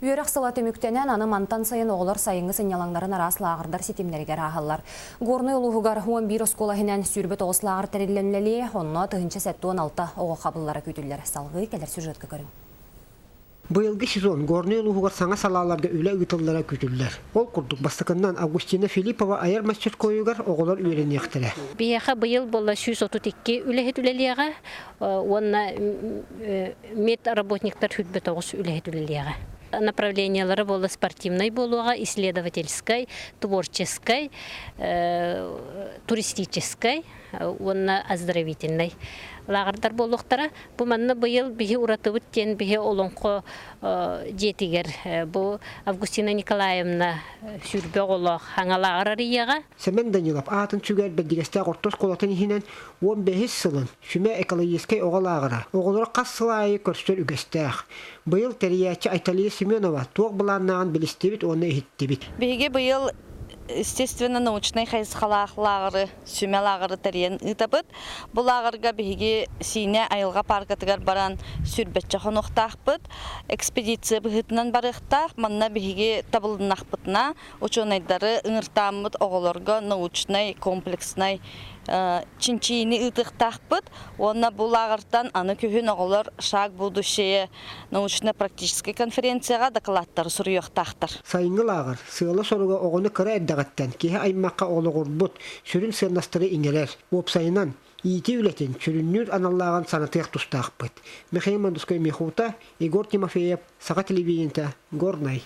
Үөрэх сыла түмүктэнэн, аны мантан сайын оҕолор сайыҥҥы сынньалаҥнарын араас лааҕырдар ситимнэригэр ааһаллар. Горнай улууһугар 11 оскуола иһинэн 29 лааҕыр тэриллэн үлэлиэ, онно 1076 оҕо хабыллара күүтүллэр. Салгыы кэлэр сюжетка көрүҥ. Быйылгы сезон Горнай улууһугар саҥа салааларга үлэ ыытыллара күүтүллэр. Ол курдук, бастакыннан Августина Филиппова айар мастерскойугар оҕолор үөрэниэхтэрэ. Биһиэхэ быйыл буолла 132 үлэһит үлэлиэҕэ уонна медработниктар 29 үлэһит үлэлиэҕэ. Направлениелара буолла спортивнай буолуоҕа, исследовательскай, творческай, туристическай уонна оздоровительнай лааҕырдар буолуохтара. Бу манна быйыл биһи уратыбыт диэн биһи олоҥхо дьиэтигэр бу Августина Николаевна сүүрбэ оҕолоох хаҥалааҕар арыйыаҕа. Сэмэн Данилов аатын сүгэр Бэрдигэстээх орто оскуолатын иһинэн 15 сылын Сүмэ экологическай оҕо лааҕыра оҕолору хас сыл аайы көрсөр үгэстээх. Быйыл тэрийээччи Айталия Семенова туох былааннааҕын билистибит уонна иһиттибит. Биһиги быйыл естественно-научнай хайысхалаах лааҕыры, сүмэ лааҕыры тэрийэн ыытабыт. Бу лааҕырга биһиги Сиинэ айылҕа пааркатыгар баран сүүрбэччэ хонуохтаахпыт. Экспедиция быһыытынан барыахтаах. Манна биһиги табылыннахпытына учуонайдары ыҥыртааммыт оҕолорго научнай комплекснай чинчийиини ыытыахтаахпыт уонна бу лааҕыртан аны күһүн оҕолор «Шаг будущее» научно-практическай конференцияҕа дакылааттары суруйуохтаахтар. Сайыҥҥы лааҕыр сыала-соруга оҕону кыра эрдэҕиттэн киһи аймахха олоҕурбут сүрүн сыаннастары иҥэрэр, уопсайынан, иитии үлэтин сүрүннүүр аналлааҕын санатыах тустаахпыт. Михаил Мандускай Михута, Егор Тимофеев, Саха телевидениета, Горнай.